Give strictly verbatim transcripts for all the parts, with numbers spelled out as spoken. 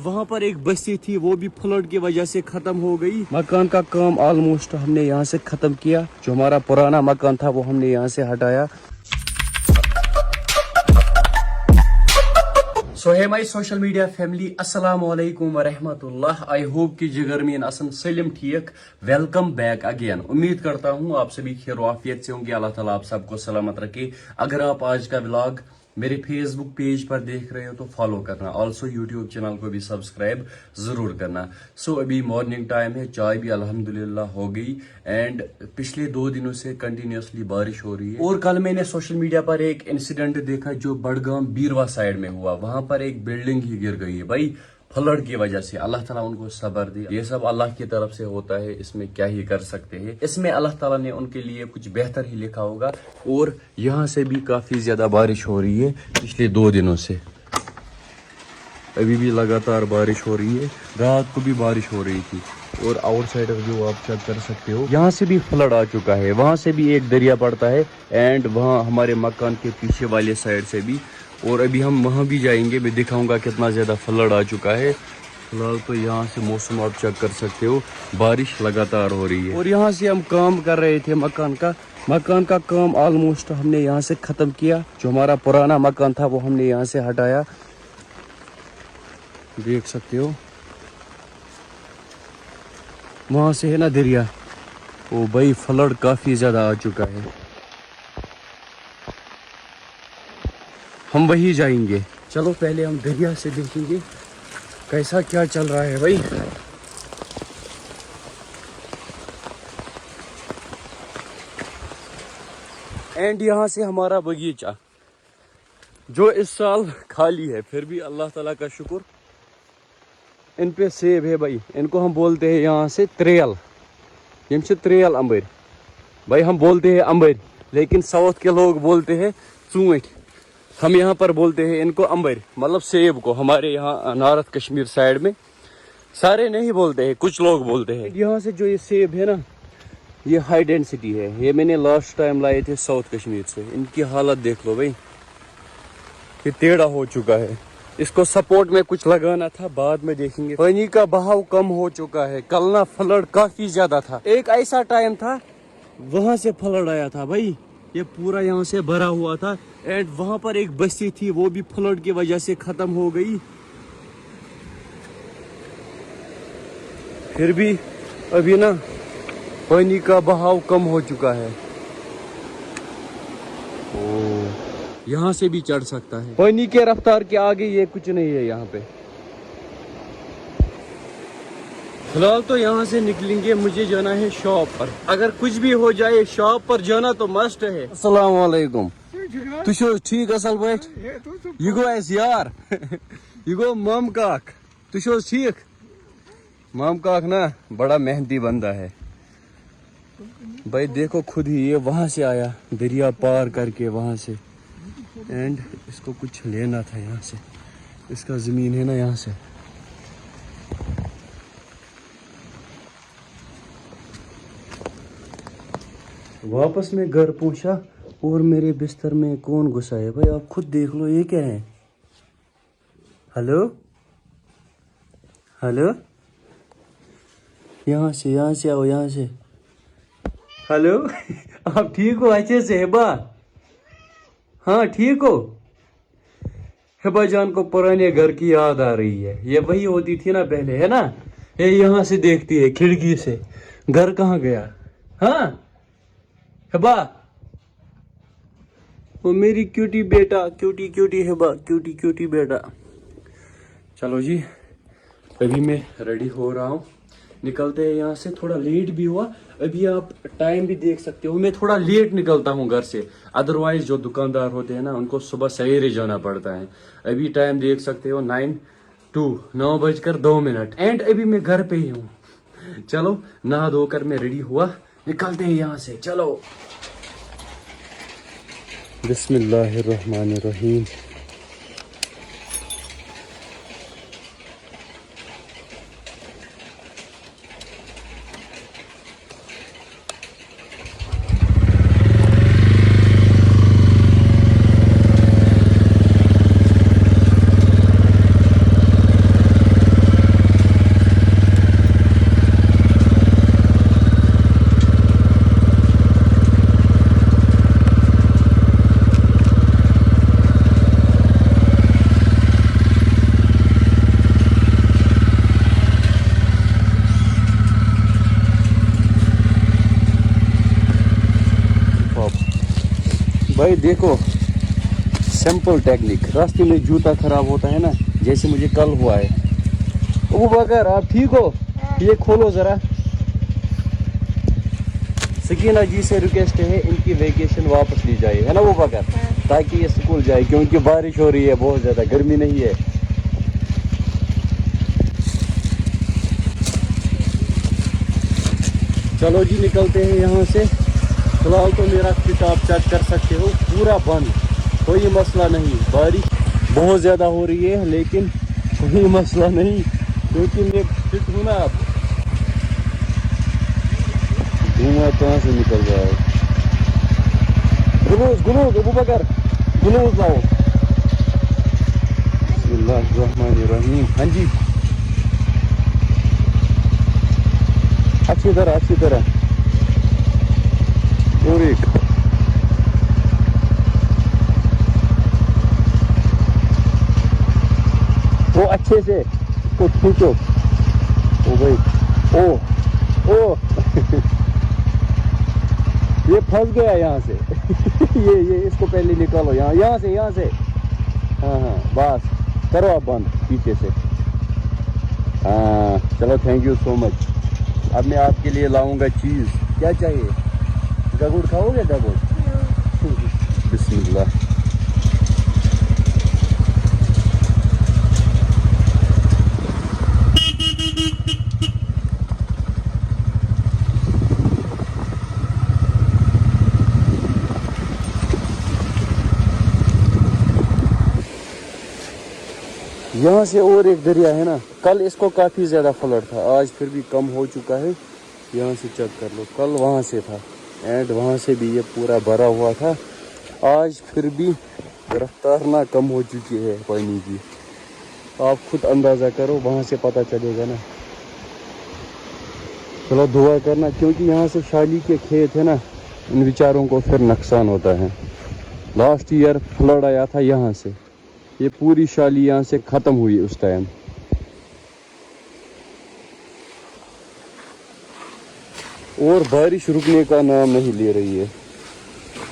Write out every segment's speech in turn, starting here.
وہاں پر ایک بستی تھی، وہ بھی فلڈ کی وجہ سے ختم ہو گئی۔ مکان کا کام آلموسٹ ہم نے یہاں سے ختم کیا۔ جو ہمارا پرانا مکان تھا، وہ ہم نے یہاں سے ہٹایا۔ سو ہے مائی سوشل میڈیا فیملی، السلام علیکم ورحمۃ اللہ۔ آئی ہوپ کہ جگر مین آسن سٲلِم ٹھیٖک۔ Welcome back again. امید کرتا ہوں آپ سبھی خیر و عافیت سے ہوں گے۔ اللہ تعالیٰ آپ سب کو سلامت رکھے۔ اگر آپ آج کا ولاگ میرے فیس بک پیج پر دیکھ رہے ہو تو فالو کرنا، آلسو یوٹیوب چینل کو بھی سبسکرائب ضرور کرنا۔ سو ابھی مارننگ ٹائم ہے، چائے بھی الحمدللہ ہو گئی۔ اینڈ پچھلے دو دنوں سے کنٹینیوسلی بارش ہو رہی ہے، اور کل میں نے سوشل میڈیا پر ایک انسیڈنٹ دیکھا جو بڑگام بیروا سائیڈ میں ہوا۔ وہاں پر ایک بلڈنگ ہی گر گئی ہے بھائی، فلڈ کی وجہ سے۔ اللہ تعالیٰ ان کو صبر دے۔ یہ سب اللہ کی طرف سے ہوتا ہے، اس میں کیا ہی کر سکتے ہیں۔ اس میں اللہ تعالیٰ نے ان کے لیے کچھ بہتر ہی لکھا ہوگا۔ اور یہاں سے بھی کافی زیادہ بارش ہو رہی ہے پچھلے دو دنوں سے، ابھی بھی لگاتار بارش ہو رہی ہے۔ رات کو بھی بارش ہو رہی تھی، اور آؤٹ سائڈ ویو آپ چیک کر سکتے ہو، یہاں سے بھی فلڈ آ چکا ہے، وہاں سے بھی ایک دریا پڑتا ہے، اینڈ وہاں ہمارے مکان کے پیچھے والے سائیڈ سے بھی۔ اور ابھی ہم وہاں بھی جائیں گے، میں دکھاؤں گا کتنا زیادہ فلڈ آ چکا ہے۔ فی الحال تو یہاں سے موسم آپ چیک کر سکتے ہو، بارش لگاتار ہو رہی ہے۔ اور یہاں سے ہم کام کر رہے تھے مکان کا، مکان کا کام آلموسٹ ہم نے یہاں سے ختم کیا۔ جو ہمارا پرانا مکان تھا، وہ ہم نے یہاں سے ہٹایا۔ دیکھ سکتے ہو، وہاں سے ہے نا دریا۔ او بھائی، فلڈ کافی زیادہ آ چکا ہے، ہم وہی جائیں گے۔ چلو، پہلے ہم دریا سے دیکھیں گے کیسا کیا چل رہا ہے بھائی۔ اینڈ یہاں سے ہمارا باغیچہ، جو اس سال خالی ہے، پھر بھی اللہ تعالیٰ کا شکر، ان پہ سیب ہے بھائی۔ ان کو ہم بولتے ہیں یہاں سے تریل، یم چھِ تریل امبر۔ بھائی، ہم بولتے ہیں امبر، لیکن ساؤتھ کے لوگ بولتے ہیں ژوٗنٛٹھۍ۔ ہم یہاں پر بولتے ہیں ان کو امبر، مطلب سیب کو، ہمارے یہاں نارتھ کشمیر سائیڈ میں۔ سارے نہیں بولتے ہیں، کچھ لوگ بولتے ہیں۔ یہاں سے جو یہ سیب ہے نا، یہ ہائی ڈینسٹی ہے، یہ میں نے لاسٹ ٹائم لائے تھے ساؤتھ کشمیر سے۔ ان کی حالت دیکھ لو بھائی، یہ ٹیڑھا ہو چکا ہے۔ اس کو سپورٹ میں کچھ لگانا تھا، بعد میں دیکھیں گے۔ پانی کا بہاؤ کم ہو چکا ہے، کل نا فلڈ کافی زیادہ تھا، ایک ایسا ٹائم تھا وہاں سے فلڈ آیا تھا بھائی، یہ پورا یہاں سے بھرا ہوا تھا۔ اینڈ وہاں پر ایک بستی تھی، وہ بھی فلڈ کی وجہ سے ختم ہو گئی۔ پھر بھی ابھی نا پانی کا بہاؤ کم ہو چکا ہے۔ او، یہاں سے بھی چڑھ سکتا ہے۔ پانی کے رفتار کے آگے یہ کچھ نہیں ہے یہاں پہ۔ فی الحال تو یہاں سے نکلیں گے، مجھے جانا ہے شاپ پر۔ اگر کچھ بھی ہو جائے، شاپ پر جانا تو مسٹ ہے۔ السلام علیکم۔ تُہۍ چھِو حظ ٹھیٖک اَصٕل پٲٹھۍ؟ یہِ گوٚو اَسہِ یار۔ یہِ گوٚو مام کاک۔ تُہۍ چھِو حظ ٹھیٖک؟ مام کاک نا بڑا محنتی بندہ ہے۔ بھائی دیکھو خود ہی، یہ وہاں سے آیا، دریا پار کر کے وہاں سے، اینڈ اس کو کچھ لینا تھا یہاں سے، اس کا زمین ہے نا یہاں سے۔ واپس میں گھر پہنچا اور میرے بستر میں کون گھسا ہے؟ بھائی آپ خود دیکھ لو، یہ کیا ہے؟ ہیلو، ہیلو، یہاں سے، یہاں سے آؤ، یہاں سے۔ ہیلو، آپ ٹھیک ہو؟ اچھے سے، ہبا؟ ہاں، ٹھیک ہو؟ ہبا جان کو پرانے گھر کی یاد آ رہی ہے، یہ وہی ہوتی تھی نا پہلے، ہے نا؟ یہ یہاں سے دیکھتی ہے کھڑکی سے، گھر کہاں گیا؟ ہاں ہبا، وہ میری کیوٹی بیٹا، کیوٹی کیوٹی ہبا، کیوٹی کیوٹی بیٹا۔ چلو جی، ابھی میں ریڈی ہو رہا ہوں، نکلتے ہیں یہاں سے۔ تھوڑا لیٹ بھی ہوا، ابھی آپ ٹائم بھی دیکھ سکتے ہو، میں تھوڑا لیٹ نکلتا ہوں گھر سے، ادروائز جو دکاندار ہوتے ہیں نا، ان کو صبح سویرے جانا پڑتا ہے۔ ابھی ٹائم دیکھ سکتے ہو، نائن ٹو، نو بج کر دو منٹ، اینڈ ابھی میں گھر پہ ہی ہوں۔ چلو، نہا دھو کر میں ریڈی ہوا، نکلتے ہیں یہاں سے، چلو۔ بسم اللہ الرحمن الرحیم۔ भाई देखो, सिंपल टेक्निक। रास्ते में जूता खराब होता है ना, जैसे मुझे कल हुआ है। ابو بکر، آپ ٹھیک ہو؟ یہ کھولو ذرا۔ سکینہ جی سے ریکویسٹ ہے، ان کی ویکیشن واپس لی جائے، ہے نا ابو بکر؟ تاکہ یہ سکول جائے، کیونکہ بارش ہو رہی ہے بہت زیادہ، گرمی نہیں ہے۔ چلو جی، نکلتے ہیں یہاں سے۔ فی الحال تو میرا فٹ آپ چیک کر سکتے ہو، پورا بند، کوئی مسئلہ نہیں۔ بارش بہت زیادہ ہو رہی ہے، لیکن کوئی مسئلہ نہیں، کیونکہ میں فٹ ہوں نا آپ۔ دھواں کہاں سے نکل رہا ہے؟ گلوز، گلوز، ابو بکر، گلوز لاؤ۔ بسم اللہ الرحمن الرحیم۔ ہاں جی، اچھی طرح، اچھی طرح۔ اور ایک۔ وہ اچھے سے اس کو کھینچو۔ او بھائی، او، او۔ یہ پھنس گیا یہاں سے۔ یہ، یہ اس کو پہلے نکالو یہاں، یہاں سے، یہاں سے۔ ہاں، ہاں، بس۔ کرو آپ بند پیچھے سے۔ ہاں، چلو، تھینک یو سو مچ۔ اب میں آپ کے لیے لاؤں گا چیز۔ کیا چاہیے؟ گگوڑ کھاؤ گے، گگوڑ؟ بسم اللہ۔ یہاں سے اور ایک دریا ہے نا، کل اس کو کافی زیادہ فلڈ تھا، آج پھر بھی کم ہو چکا ہے۔ یہاں سے چیک کر لو، کل وہاں سے تھا اینڈ وہاں سے بھی یہ پورا بھرا ہوا تھا۔ آج پھر بھی رفتار نہ کم ہو چکی ہے پانی کی۔ آپ خود اندازہ کرو، وہاں سے پتہ چلے گا نا۔ چلو دعا کرنا، کیونکہ یہاں سے شالی کے کھیت ہے نا، ان بیچاروں کو پھر نقصان ہوتا ہے۔ لاسٹ ایئر فلڈ آیا تھا یہاں سے، یہ پوری شالی یہاں سے ختم ہوئی اس ٹائم۔ اور بارش رکنے کا نام نہیں لے رہی ہے۔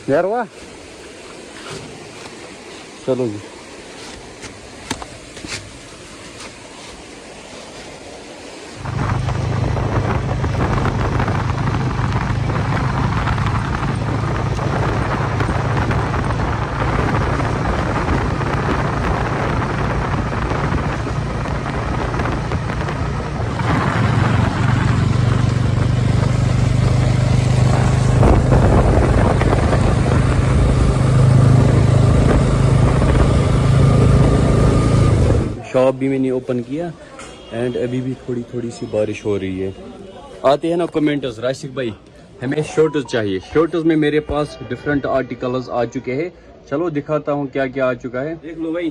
نیروا، چلو جی۔ شاپ بھی میں نے اوپن کیا اینڈ ابھی بھی تھوڑی تھوڑی سی بارش ہو رہی ہے۔ آتے ہیں نا کمنٹس، راشق بھائی، ہمیں شرٹس چاہیے۔ شرٹس میں میرے پاس ڈفرنٹ آرٹیکلز آ چکے ہیں۔ چلو دکھاتا ہوں کیا کیا آ چکا ہے۔ دیکھ لو بھائی،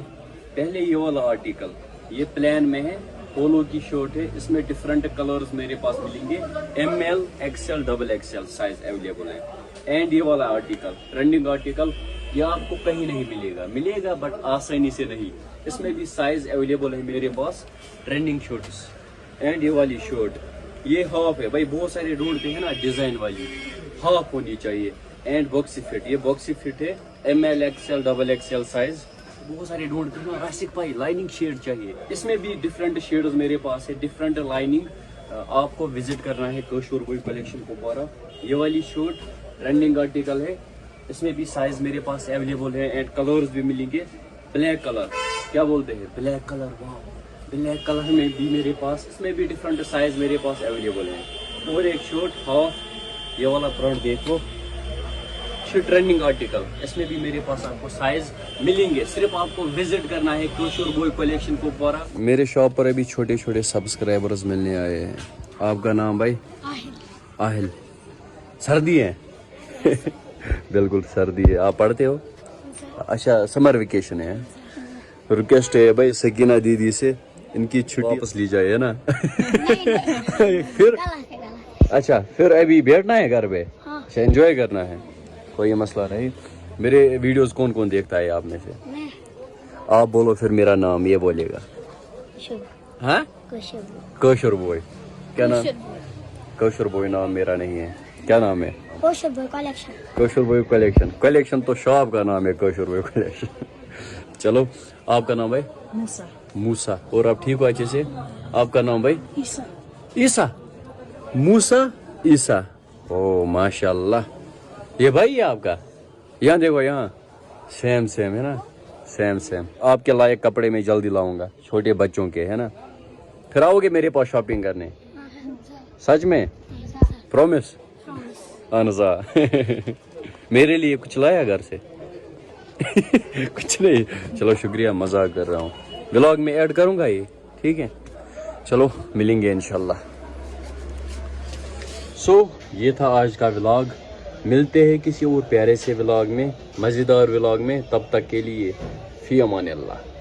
پہلے یہ والا آرٹیکل، یہ پلین میں ہے، پولو کی شرٹ ہے، اس میں ڈفرنٹ کلرز میرے پاس ملیں گے۔ M L, X L, double X L size available ہے۔ اینڈ یہ والا آرٹیکل، ٹرینڈنگ آرٹیکل، یہ آپ کو کہیں نہیں ملے گا، ملے گا بٹ آسانی سے نہیں۔ اس میں بھی سائز اویلیبل ہے میرے پاس، ٹرینڈنگ شرٹس۔ اینڈ یہ والی شرٹ، یہ ہاف ہے بھائی، بہت سارے ڈھونڈتے ہیں نا ڈیزائن والی، ہاف ہونی چاہیے۔ اینڈ باکسی فٹ، یہ باکسی فٹ ہے، M L, X L, double X L size. بہت سارے ڈھونڈتے ہیں نا راسک بھائی، لائننگ شیڈ چاہیے۔ اس میں بھی ڈفرنٹ شیڈز میرے پاس ہے، ڈفرنٹ لائننگ۔ آپ کو وزٹ کرنا ہے کشور بوائے کلیکشن کپوارہ۔ یہ والی شرٹ ٹرینڈنگ آرٹیکل ہے، اس میں بھی سائز میرے پاس اویلیبل ہے اینڈ کلرز بھی ملیں گے۔ بلیک کلر، کیا بولتے ہیں، بلیک کلر، واو، بلیک کلر میں بھی میرے پاس، اس میں بھی ڈفرنٹ سائز میرے پاس اویلیبل ہیں۔ اور ایک شرٹ ہاف، یہ والا پرنٹ دیکھو، یہ ٹرینڈنگ آرٹیکل، اس میں بھی میرے پاس آپ کو سائز ملیں گے۔ صرف آپ کو وزٹ کرنا ہے کشور بوائے کلیکشن کپوارہ۔ میرے شاپ پر ابھی چھوٹے چھوٹے سبسکرائبرز ملنے آئے ہیں۔ آپ کا نام بھائی؟ آہل۔ آہل۔ سردی ہے؟ بالکل سردی ہے۔ آپ پڑھتے ہو؟ اچھا، سمر ویکیشن ہے۔ ریکویسٹ ہے بھائی سکینہ دیدی سے، ان کی چھٹی واپس لی جائے، ہے نا؟ پھر؟ اچھا، پھر ابھی بیٹھنا ہے گھر پہ؟ اچھا، انجوائے کرنا ہے، کوئی مسئلہ نہیں۔ میرے ویڈیوز کون کون دیکھتا ہے آپ میں سے؟ آپ بولو پھر میرا نام، یہ بولے گا۔ ہاں؟ کشور بوائے۔ کیا نام؟ کشور بوائے نام میرا نہیں ہے۔ क्या नाम है? Kosher Boy Collection. Kosher Boy Collection. Collection तो शॉप का नाम है, Kosher Boy Collection. चलो, आपका नाम भाई? موسا. موسا. اور آپ ٹھیک ہو اچھے سے؟ آپ کا نام بھائی؟ عیسیٰ. عیسیٰ. موسا. عیسیٰ. او ماشاءاللہ. یہ بھائی ہے آپ کا؟ یہاں دیکھو، یہاں. سیم سیم ہے نا؟ Same same. آپ کے لائق کپڑے میں جلدی لاؤں گا، چھوٹے بچوں کے، ہے نا؟ پھر آؤ گے میرے پاس شاپنگ کرنے؟ سچ میں؟ پرومس؟ اہن حظ آ. میرے لیے کچھ لایا گھر سے؟ کچھ نہیں. چلو شکریہ، مذاق کر رہا ہوں. ولاگ میں ایڈ کروں گا یہ، ٹھیک ہے؟ چلو ملیں گے انشاءاللہ. سو، یہ تھا آج کا ولاگ. ملتے ہیں کسی اور پیارے سے ولاگ میں، مزیدار ولاگ میں. تب تک کے لیے فی امان اللہ.